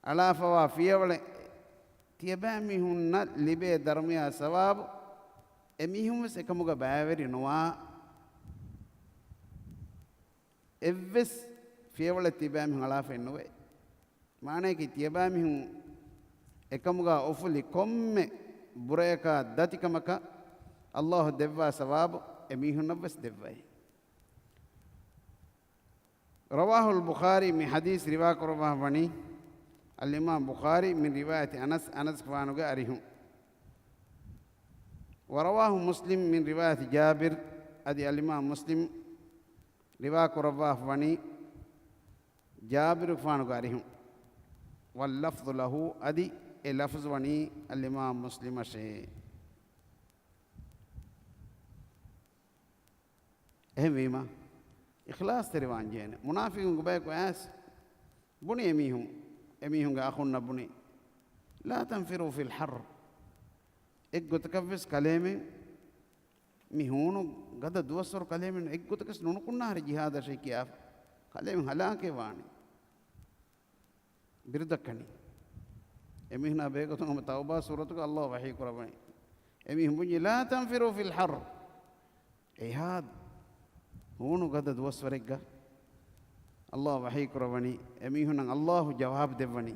އަޅާފަވާ ފިޔަވަޅެއް، ތިޔަބައިމީހުންނަށް ލިބޭ ދަރުމަޔާ ސަވާބު، އެމީހުން ވެސް އެކަމުގަ ބައިވެރި ނުވާ. އެއްވެސް ފިޔަވަޅެއް ތިޔަބައިމީހުން އަޅާފައެއް ނުވޭ. މާނަޔަކީ ތިޔަބައިމީހުން އެކަމުގަ އުފުލި ކޮންމެ ބުރަޔަކާ ދަތިކަމަކަށް ﷲ ދެއްވާ ސަވާބު އެމީހުންނަށް ވެސް ދެއްވައޭ. رواه البخاري، މި ޙަދީޘް ރިވާކުރައްވާ ވަނީ އަލްއިމާމް ބުޚާރީ މިން ރިވާޔަތި އަނަސް، އަނަސްގެފާނުގެ އަރިހުން. ވަރަވާހު މުސްލިމް މިން ރިވާޔަތި ޖާބިރް، އަދި އަލްއިމާމް މުސްލިމް ރިވާ ކުރައްވާފަ ވަނީ ޖާބިރުގެފާނުގެ އަރިހުން. ވައްލަފްޒު ލަހު، އަދި އެ ލަފްޒު ވަނީ އަލްއިމާމް މުސްލިމަށޭ. އެހެންވީމަ، އިޚްލާޞްތެރިވާން ޖެހޭނެ. މުނާފިޤުންގެ ބަޔަކު އައިސް ބުނި އެމީހުން، އެމީހުންގެ އަޚުންނަށް ބުނި، "لا تنفروا في الحر." އެއްގޮތަކަށްވެސް ކަލޭމެން މި ހޫނު ގަދަ ދުވަސްވަރު ކަލޭމެން އެއްގޮތަކަސް ނުނުކުންނާހަރި ޖިހާދަށޭ ކިޔާފަ. ކަލޭމެން ހަލާކެއް ވާނެ. ބިރުދައްކަނީ. އެމީހުނާ ބެހޭގޮތުން ހަމަ ތައުބާ ސޫރަތުގަ ﷲ ވަޙީ ކުރައްވަނީ. އެމީހުން ބުންޏީ، "لا تنفروا في الحر." އެހާ ހޫނު ގަދަ ދުވަސްވަރެއްގަ ﷲ ވަޙީ ކުރައްވަނީ، އެމީހުންނަށް ﷲ ޖަވާބު ދެއްވަނީ.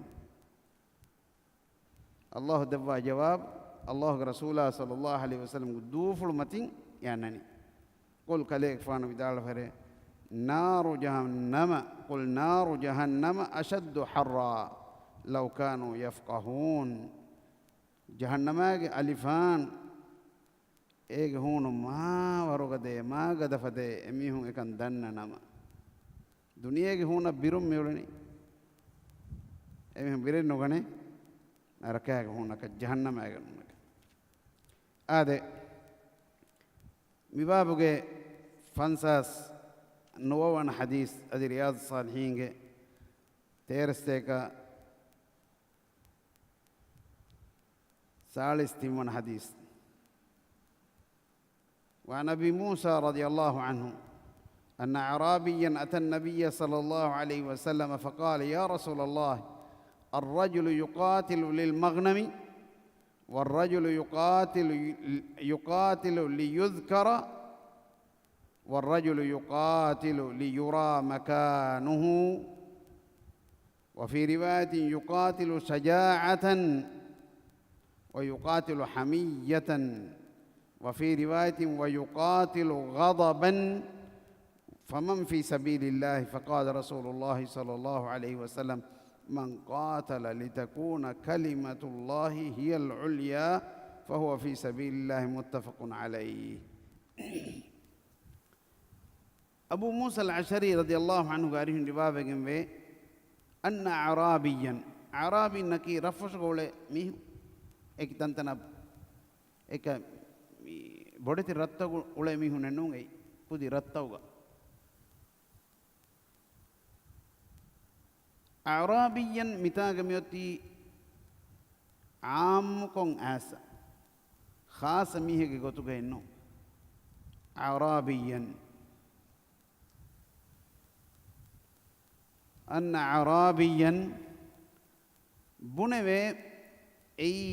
ﷲ ދެއްވާ ޖަވާބު، ﷲގެ ރަސޫލާ ޞައްލަﷲު ޢަލައިހި ވަސައްލަމްގެ ދޫފުޅު މަތިން އެ އަންނަނީ. قل، ކަލޭގެފާނު ވިދާޅުވެރޭ، "نار جهنم، قل نار جهنم أشد حرا لو كانوا يفقهون." ޖަހަންނަމާގެ އަލިފާން އޭގެ ހޫނު މާ ވަރުގަދައޭ، މާ ގަދަފަދައޭ، އެމީހުން އެކަން ދަންނަ ނަމަ. ދުނިޔޭގެ ހޫނަށް ބިރުން މިއުޅެނީ. އެމީހުން ބިރެއް ނުގަނޭ ނަރަކާގެ ހޫނަކަށް، ޖަހަންނަމާގެ ހޫނަކަށް. އާދެ، މިބާބުގެ ފަންސާސް ނުވަވަނަ ޙަދީޘް އަދި ރިޔާޟުއްޞާލިޙީންގެ ތޭރަ ސަތޭކަ ސާޅީސް ތިންވަނަ ޙަދީޘް. وعن أبي موسى رضي الله عنه أن أعرابيا أتى النبي صلى الله عليه وسلم فقال: يا رسول الله، الرجل يقاتل للمغنم، والرجل يقاتل، يقاتل ليذكر، والرجل يقاتل ليرى مكانه، وفي رواية يقاتل شجاعة ويقاتل حمية، وفي رواية ويقاتل غضبا، فمن في سبيل الله؟ فقال رسول الله صلى الله عليه وسلم: من قاتل لتكون كلمة الله هي العليا فهو في سبيل الله، متفق عليه. އަބޫ މޫސަލް އަޝްޢަރީ ރަޟިޔަﷲ ޢަންހުގެ އަރިހުން ރިވާވެގެންވޭ، އަންނަ އަޢްރާބިއްޔަން، އަޢްރާބީންނަކީ ރަށްފުށުގަ އުޅޭ މީހުން، އެކި ތަންތަނަށް އެކަ މި ބޮޑެތި ރަށްތަކު އުޅޭ މީހުންނެއް ނޫން، އެއީ ކުދި ރަށްތަކުގަ. އަޢްރާބިއްޔަން މިތާގަ މިއޮތީ ޢާއްމުކޮށް އައިސް، ޚާއްޞަ މީހެއްގެ ގޮތުގައެއްނު. އަޢްރާބިއްޔަން، އަންނަ އަޢްރާބިއްޔަން ބުނެވޭ، އެއީ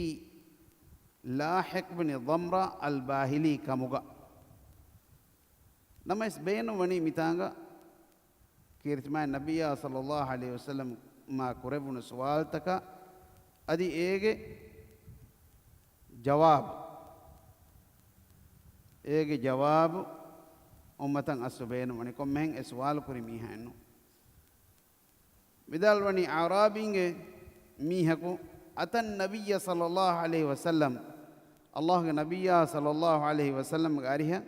ލާޙިޤް ބިން ޟަމްރާ އަލްބާހިލީ ކަމުގަ. ނަމަވެސް ބޭނުންވަނީ މިތާނގަ ކީރިތިމާ ނަބިއްޔާ ޞައްލަﷲު ޢަލައިހި ވަސައްލަމަށް ކުރެވުނު ސުވާލުތަކަށް އަދި އޭގެ ޖަވާބު، އޭގެ ޖަވާބު އުއްމަތަށް އަސްލު ބޭނުންވަނީ ކޮންމެހެން އެ ސުވާލު ކުރި މީހާއެއްނު. ވިދާޅުވަނީ އަޢްރާބީންގެ މީހަކު، أتى النبي صلى الله عليه وسلم، ﷲގެ ނަބިއްޔާ ޞައްލަﷲު ޢަލައިހި ވަސައްލަމްގެ އަރިހަށް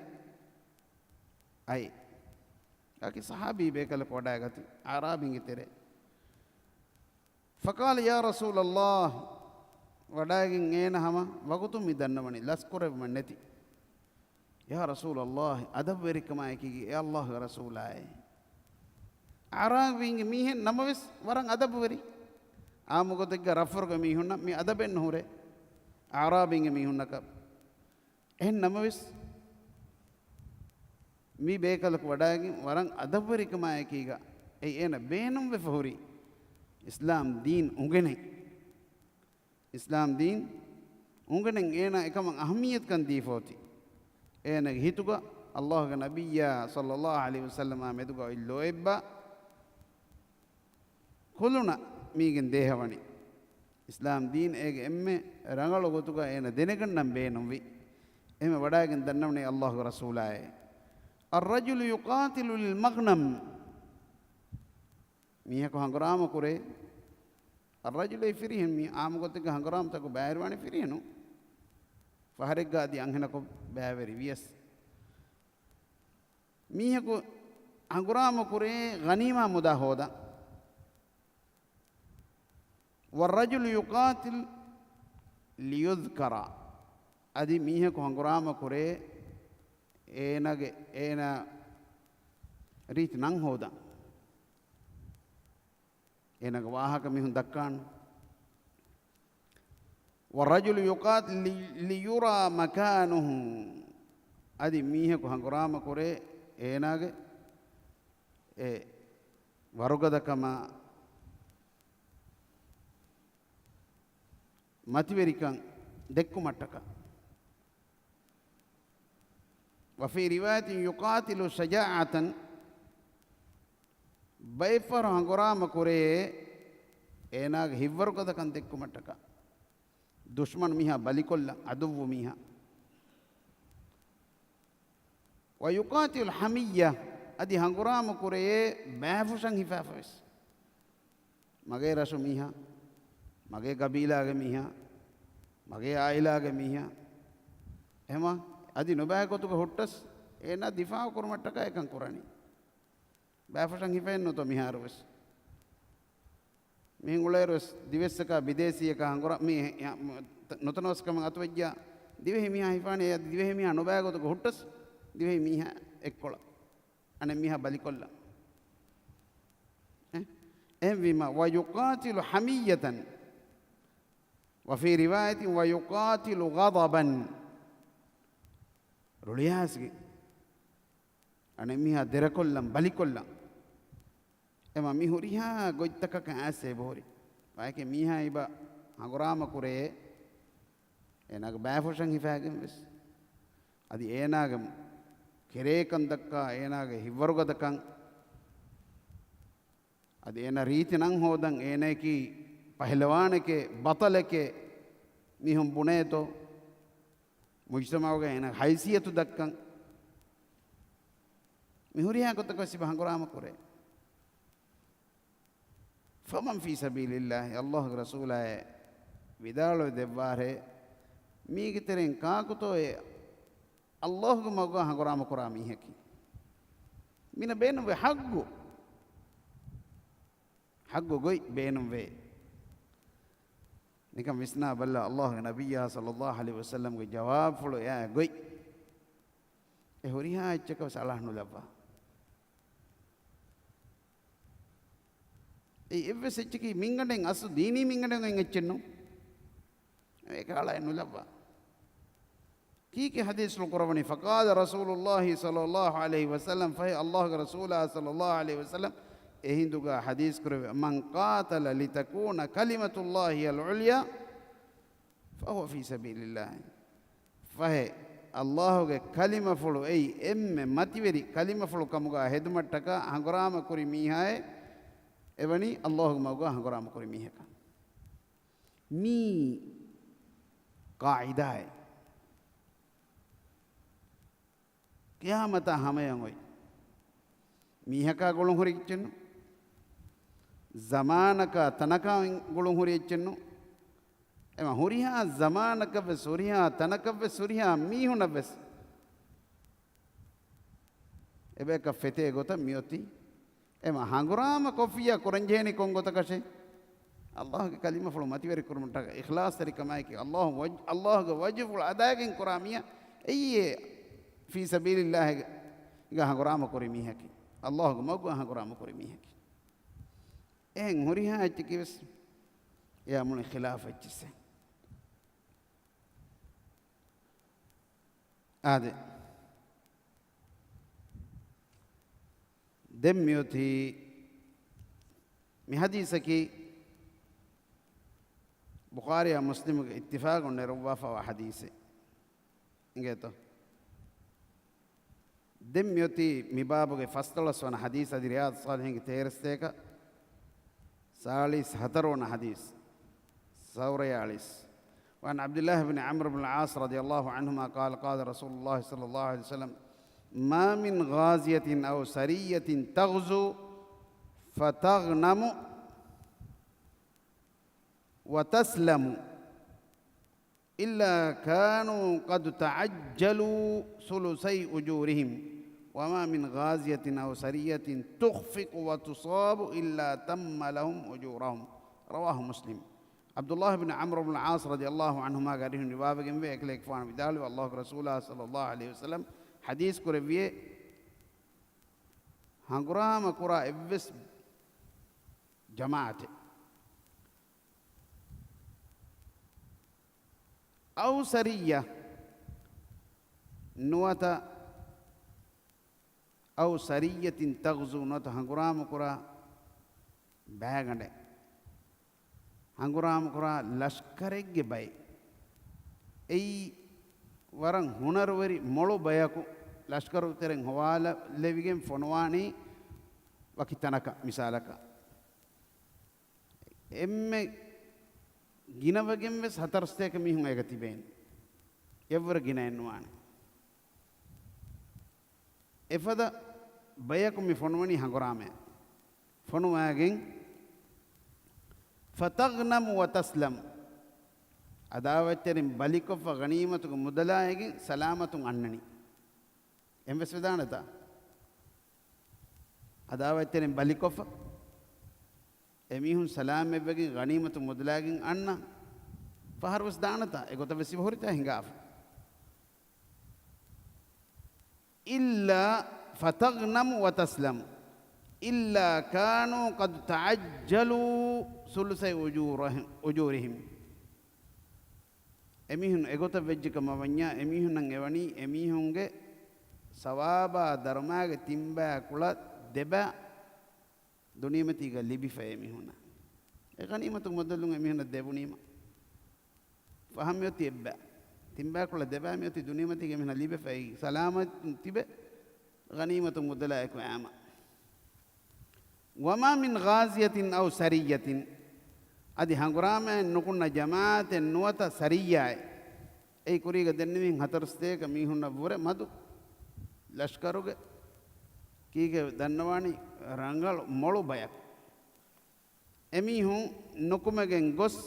އައި. އަކި ޞަޙާބީ ބޭކަލަކު ވަޑައިގަތީ އަޢްރާބީންގެ ތެރޭ. فقال: يا رسول الله، ވަޑައިގެން އޭނަ ހަމަ ވަގުތުން މި ދަންނަވަނީ ލަސްކުރެވުމެއް ނެތި. يا رسول الله، އަދަބުވެރިކަމާއެކީގަ އޭ ﷲގެ ރަސޫލާއޭ. އަޢްރާބީންގެ މީހެއް ނަމަވެސް ވަރަށް އަދަބުވެރި. އާއްމު ގޮތެއްގަ ރަށްފުށުގެ މީހުންނަށް މި އަދަބެއް ނުހުރޭ. އަޢްރާބީންގެ މީހުންނަކަށް. އެހެން ނަމަވެސް، މި ބޭކަލަކު ވަޑައިގެން ވަރަށް އަދަބުވެރިކަމާއެކީގަ އެއީ އޭނަ ބޭނުންވެފަ ހުރީ އިސްލާމް ދީން އުނގެނެ. އިސްލާމް ދީން އުނގެނެން އޭނާ އެކަމަށް އަހައްމިއްޔަތުކަން ދީފަ އޮތީ. އޭނަގެ ހިތުގަ ﷲގެ ނަބިއްޔާ ޞައްލަﷲު ޢަލައިހި ވަސައްލަމާ މެދުގަ އޮތް ލޯތްބާ ކުލުނަ މީގެން ދޭހަވަނީ. އިސްލާމް ދީން އޭގެ އެންމެ ރަނގަޅު ގޮތުގަ އޭނަ ދެނެގަންނަން ބޭނުންވި އެހެން ވަޑައިގެން ދަންނަވަނީ ﷲގެ ރަސޫލާއޭ. الرجل يقاتل للمغنم. މީހަކު ހަނގުރާމަ ކުރޭ، އައްރަޖުލު އެ ފިރިހެން މީ އާއްމު ގޮތެއްގަ ހަނގުރާމަތަކު ބައިވެރިވާނެ ފިރިހެނު. ފަހަރެއްގަ އަދި އަންހެނަކު ބައިވެރި ވިޔަސް. މީހަކު ހަނގުރާމަ ކުރޭ ޣަނީމާ މުދާ ހޯދަން. والرجل يقاتل ليذكر. އަދި މީހަކު ހަނގުރާމަ ކުރޭ އޭނާގެ، އޭނާ ރީތި ނަން ހޯދަން. އޭނާގެ ވާހަކަ މީހުން ދައްކާން. والرجل يقاتل لي-، ليرى مكانه. އަދި މީހަކު ހަނގުރާމަ ކުރޭ އޭނާގެ އެ ވަރުގަދަކަމާ މަތިވެރިކަން ދެއްކުމަށްޓަކާ. وفي رواية يقاتل شجاعة، ބައެއްފަހަރު ހަނގުރާމަ ކުރޭ އޭނާގެ ހިތްވަރުގަދަކަން ދެއްކުމަށްޓަކާ. ދުޝްމަނު މީހާ ބަލިކޮށްލަން، ޢަދުއްވު މީހާ. ويقاتل حمية، އަދި ހަނގުރާމަ ކުރެޔޭ ބައިފުށަން ހިފާފަވެސް. މަގޭ ރަށު މީހާ، މަގޭ ގަބީލާގެ މީހާ، މަގޭ އާއިލާގެ މީހާ. އެހެމާ އަދި ނުބައި ގޮތުގަ ހުއްޓަސް އޭނާ ދިފާޢު ކުރުމަށްޓަކާ އެކަން ކުރަނީ. ބައިފުށަން ހިފައެއްނުތޯ މިހާރުވެސް؟ މިހެން އުޅޭއިރުވެސް ދިވެއްސަކާ ބިދޭސީއަކާ ހަނގުރާ-، މި ނުތަނަވަސްކަމަށް އަތުވެއްޖާ ދިވެހި މީހާ ހިފާނެ، އެ ދިވެހި މީހާ ނުބައި ގޮތުގަ ހުއްޓަސް ދިވެހި މީހާ އެއްކޮޅަށް އަނެއް މީހާ ބަލިކޮށްލަން. އެ؟ އެހެންވީމަ، ويقاتل حمية، وفي رواية ويقاتل غضبا. ރުޅިއައިސްގެން އަނެއް މީހާ ދެރަކޮށްލަން، ބަލިކޮށްލަން. އެމަ މި ހުރިހާ ގޮތްތަކަކަށް އައިސް އެބަހުރި. ބަޔަކެއް މީހާ އިބަ ހަނގުރާމަ ކުރޭ، އޭނާގެ ބައިފުށަން ހިފާގެން ވެސް. އަދި އޭނާގެ ކެރޭކަން ދައްކާ، އޭނާގެ ހިތްވަރުގަދަކަން، އަދި އޭނާ ރީތި ނަން ހޯދަން، އޭނައަކީ ޕަހެލަވާނެކޭ، ބަޠަލެކޭ، މީހުން ބުނޭތޯ، މުޖްތަމަޢުގަ އޭނާ ހައިސިއްޔަތު ދައްކަން. މި ހުރިހާ ގޮތަކަށް ސިބަ ހަނގުރާމަ ކުރޭ. فمن في سبيل الله، ﷲ ގެ ރަސޫލާއޭ ވިދާޅުވެ ދެއްވާށޭ، މީގެ ތެރެއިން ކާކުތޯއޭ ﷲ ގެ މަގުގަ ހަނގުރާމަ ކުރާ މީހަކީ؟ މިނަ ބޭނުންވޭ ޙައްޤު، ޙައްޤު ގޮތް ބޭނުންވޭ. ނިކަން ވިސްނާ ބަލަ، ﷲ ގެ ނަބިއްޔާ ޞައްލައްލާހު ޢަލައިހި ވަސައްލަމްގެ ޖަވާބުފުޅު އެއާ ގޮތް. އެ ހުރިހާ އެއްޗަކަށް ވެސް އަޅާ ނުލައްވާ. އެއީ އެއްވެސް އެއްޗަކީ މިންގަނޑެއް އަސްލު ދީނީ މިންގަނޑެއް އެއްޗެއް ނޫން. އޭކަ އަޅާ ނުލައްވާ. ކީކޭ ޙަދީޘްފުޅު ކުރައްވަނީ؟ فقال رسول الله صلى الله عليه وسلم، ފަހެ ﷲ ގެ ރަސޫލާ ޞައްލައްލާހު ޢަލައިހި ވަސައްލަމް އެ ހިނދުގަ ޙަދީޘް ކުރެއްވި، من قاتل لتكون كلمة الله هي العليا فهو في سبيل الله. ފަހެ، ﷲ ގެ ކަލިމަފުޅު އެއީ އެންމެ މަތިވެރި ކަލިމަފުޅު ކަމުގަ ހެދުމަށްޓަކާ ހަނގުރާމަ ކުރި މީހާއޭ، އެވަނީ ﷲ ގެ މަގުގަ ހަނގުރާމަ ކުރި މީހަކަށް. މީ ޤާޢިދާއެއް. ޤިޔާމަތާ ހަމަޔަށް އޮތް މީހަކާ ގުޅުން ހުރި އެއްޗެއްނު. ޒަމާނަކާ ތަނަކާ ގުޅުން ހުރި އެއްޗެއްނު. އެމަ ހުރިހާ ޒަމާނަކަށްވެސް، ހުރިހާ ތަނަކަށްވެސް، ހުރިހާ މީހުނަށްވެސް އެބަޔަކަށް ފެތޭ ގޮތަށް މިއޮތީ. އެމަ ހަނގުރާމަ ކޮށްފިއްޔާ ކުރަންޖެހޭނީ ކޮން ގޮތަކަށޭ؟ ﷲ ގެ ކަލިމަފުޅު މަތިވެރި ކުރުމަށްޓަކާ އިޚްލާޞްތެރިކަމާއެކީ، ﷲ ވަޖް-، ﷲ ގެ ވަޖްހުފުޅު އަދާގެން ކުރާ މީހާ އެއީ އެ ފީ ސަބީލިﷲ ގަ ހަނގުރާމަ ކުރި މީހަކީ. ﷲ ގެ މަގުގަ ހަނގުރާމަ ކުރި މީހަކީ. އެހެން ހުރިހާ އެއްޗަކީވެސް އެއާ މުޅި ޚިލާފު އެއްޗިއްސެއް. އާދެ. ދެން މިއޮތީ މި ޙަދީޘަކީ ބުޚާރީއާ މުސްލިމުގެ އިއްތިފާޤުން ނެރުއްވާފަވާ ޙަދީޘެއް. އިނގޭތޯ؟ ދެން މިއޮތީ މި ބާބުގެ ފަސްދޮޅަސް ވަނަ ޙަދީޘް، އަދި ރިޔާޟުއްޞާލިޙީންގެ ތޭރަސްތޭކަ ސާޅީސް ހަތަރު ވަނަ ޙަދީޘް، ސައުރަޔާޅީސް. وعن عبد الله بن عمرو بن العاص رضي الله عنهما قال قال رسول الله صلى الله عليه وسلم ما من غازية أو سرية تغزو فتغنم وتسلم إلا كانوا قد تعجلوا ثلثي أجورهم وما من غازية أو سرية تخفق وتصاب إلا تم لهم أجورهم. رواه مسلم. ޢަބްދުﷲ ބިން ޢަމްރު ބިން ޢާޞް ރަޟިޔަﷲ ޢަންހުމާގެ އަރިހުން ރިވާވެގެންވޭ، އެކަލޭގެފާނު ވިދާޅުވި، ﷲގެ ރަސޫލާ ޞައްލަﷲ ޢަލައިހި ވަސައްލަމް ޙަދީޘް ކުރެއްވިއޭ، ހަނގުރާމަ ކުރާ އެއްވެސް ޖަމާޢަތެއް އައު ސަރިއްޔަ ނުވަތަ، އައު ސަރިއްޔަތިން ތަޣްޒޫ ނުވަތަ ހަނގުރާމަކުރާ ބައިގަނޑެއް، ހަނގުރާމަކުރާ ލަޝްކަރެއްގެ ބައެއް. އެއީ ވަރަށް ހުނަރުވެރި މޮޅު ބަޔަކު ލަޝްކަރު ތެރެއިން ހޮވާލެވިގެން ފޮނުވާނީ ވަކި ތަނަކަށް. މިސާލަކަށް، އެންމެ ގިނަވެގެން ވެސް ހަތަރު ސަތޭކަ މީހުން އޭގަ ތިބޭނެ. އެއްވަރަށް ގިނައެއް ނުވާނެ. އެފަދަ ބަޔަކު މި ފޮނުވަނީ ހަނގުރާމަޔަށް. ފޮނުވާގެން، ފަތަޣްނަމު ވަތަސްލަމް، އަދާވަތްތެރިން ބަލިކޮށްފަ ޣަނީމަތުގެ މުދަލާއިގެން ސަލާމަތުން އަންނަނީ. އެހެން ވެސް ވެދާނެތާ؟ އަދާވަތްތެރިން ބަލިކޮށްފަ، އެމީހުން ސަލާމަތްވެގެން ޣަނީމަތު މުދަލާގެން އަންނަ ފަހަރު ވެސް ދާނެތާ؟ އެގޮތަށް ވެސް އެބަހުރިތާ ހިނގާފަ. އިއްލާ ފަތަޣްނަމު ވަތަސްލަމު އިއްލާ ކާނޫ ޤަދް ތަޢައްޖަލޫ ސުލުސައި އުޖޫރަ-، އުޖޫރިހިމް. އެމީހުން އެގޮތަށް ވެއްޖެ ކަމަށް ވަންޏާ، އެމީހުންނަށް އެވަނީ އެމީހުންގެ ސަވާބާ ދަރުމައިގެ ތިންބައި ކުޅަ ދެބައި ދުނިޔެމަތީގަ ލިބިފަ އެމީހުންނަށް. އެ ޣަނީމަތު މުދަލުން އެމީހުންނަށް ދެވުނީމަ، ފަހަށް މިއޮތީ އެއްބައި. ތިންބައި ކުޅަ ދެބައި މިއޮތީ ދުނިޔެމަތީގަ އެމީހުންނަށް ލިބިފައި ސަލާމަތުން ތިބެ ޣަނީމަތު މުދަލާއެކު އައިމަ. ވަމާ މިން ޣާޒިޔަތިން އައު ސަރިއްޔަތިން، އަދި ހަނގުރާމައެއް ނުކުންނަ ޖަމާޢަތެއް ނުވަތަ ސަރިއްޔާއެއް. އެއީ ކުރީގަ ދެންނެވިން ހަތަރު ސަތޭކަ މީހުންނަށް ވުރެ މަދު ލަޝްކަރުގެ ކީކޭ ދަންނަވާނީ ރަނގަޅު މޮޅު ބަޔަކު. އެމީހުން ނުކުމެގެން ގޮސް،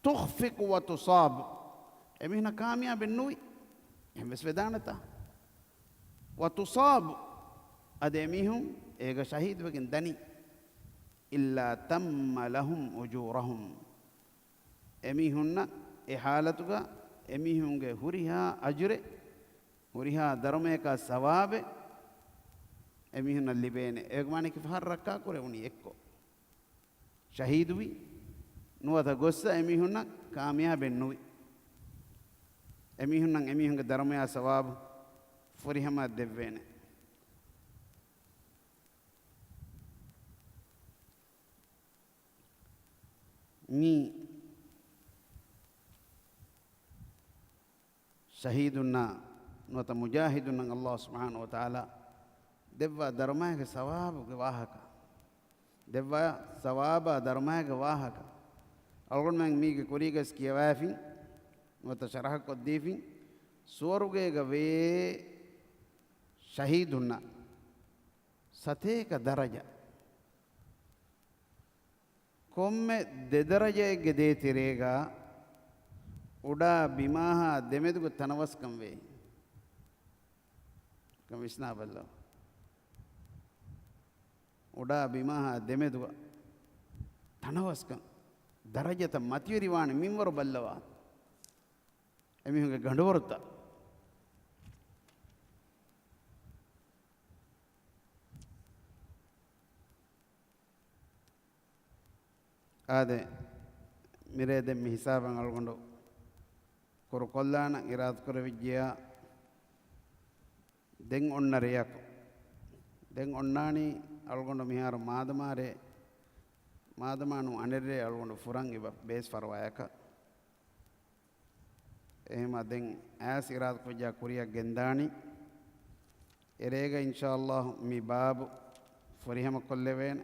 ތުޚްފިޤު ވަތުޞާބު، އެމީހުންނަށް ކާމިޔާބެއް ނުވި. އެހެން ވެސް ވެދާނެތާ؟ ވަތުޞާބު، އަދި އެމީހުން އޭގަ ޝަހީދުވެގެން ދަނީ. އިއްލާ ތައްމަ ލަހުމް އުޖޫރަހުމް، އެމީހުންނަށް އެ ޙާލަތުގަ އެމީހުންގެ ހުރިހާ އަޖުރެއް، ހުރިހާ ދަރުމަޔަކާ ސަވާބެއް އެމީހުންނަށް ލިބޭނެ. އޭގެ މާނައަކީ ފަހަރު ރައްކާ ކުރެވުނީ އެއްކޮށް، ޝަހީދުވި ނުވަތަ ގޮއްސަ އެމީހުންނަށް ކާމިޔާބެއް ނުވި. އެމީހުންނަށް އެމީހުންގެ ދަރުމަޔާ ސަވާބު ފުރިހަމައަށް ދެއްވޭނެ. މި ޝަހީދުންނާ ނުވަތަ މުޖާހިދުންނަށް ﷲ ސުބްޙާނަހޫ ވަތަޢާލާ ދެއްވާ ދަރުމައިގެ ސަވާބުގެ ވާހަކަ، ދެއްވާ ސަވާބާ ދަރުމައިގެ ވާހަކަ އަޅުގަނޑުމެން މީގެ ކުރީގަސް ކިޔަވައިފިން ނުވަތަ ޝަރަޙަކޮށްދީފިން. ސުވަރުގޭގަ ވޭ ޝަހީދުންނަށް ސަތޭކަ ދަރަޖަ، ކޮންމެ ދެ ދަރަޖައެއްގެ ދޭތެރޭގަ އުޑާ ބިމާހާ ދެމެދުގަ ތަނަވަސްކަން ވޭ. ކަމިޝްނާ ބައްލަވާ. އުޑާ ބިމާހާ ދެމެދުގަ ތަނަވަސްކަން، ދަރަޖަތައް މަތިވެރިވާނެ މިންވަރު ބައްލަވާ. އެމީހުންގެ ގަނޑުވަރުތައް. އާދެ، މިރޭ ދެން މި ހިސާބަށް އަޅުގަނޑު ކުރު ކޮށްލާނަން އިރާދަކުރެވިއްޖެޔާ، ދެން އޮންނަ ރެޔަކު. ދެން އޮންނާނީ އަޅުގަނޑު މިހާރު މާދަމާ ރޭ، މާދަމާނު އަނެއްރޭ އަޅުގަނޑު ފުރަން އެބަ ބޭސް ފަރުވާޔަކަށް. އެހެމަ ދެން އައިސް އިރާދަކުރެއްޖާ ކުރިއަށް ގެންދާނީ. އެރޭގަ އިންޝާﷲ މި ބާބު ފުރިހަމަ ކޮށްލެވޭނެ.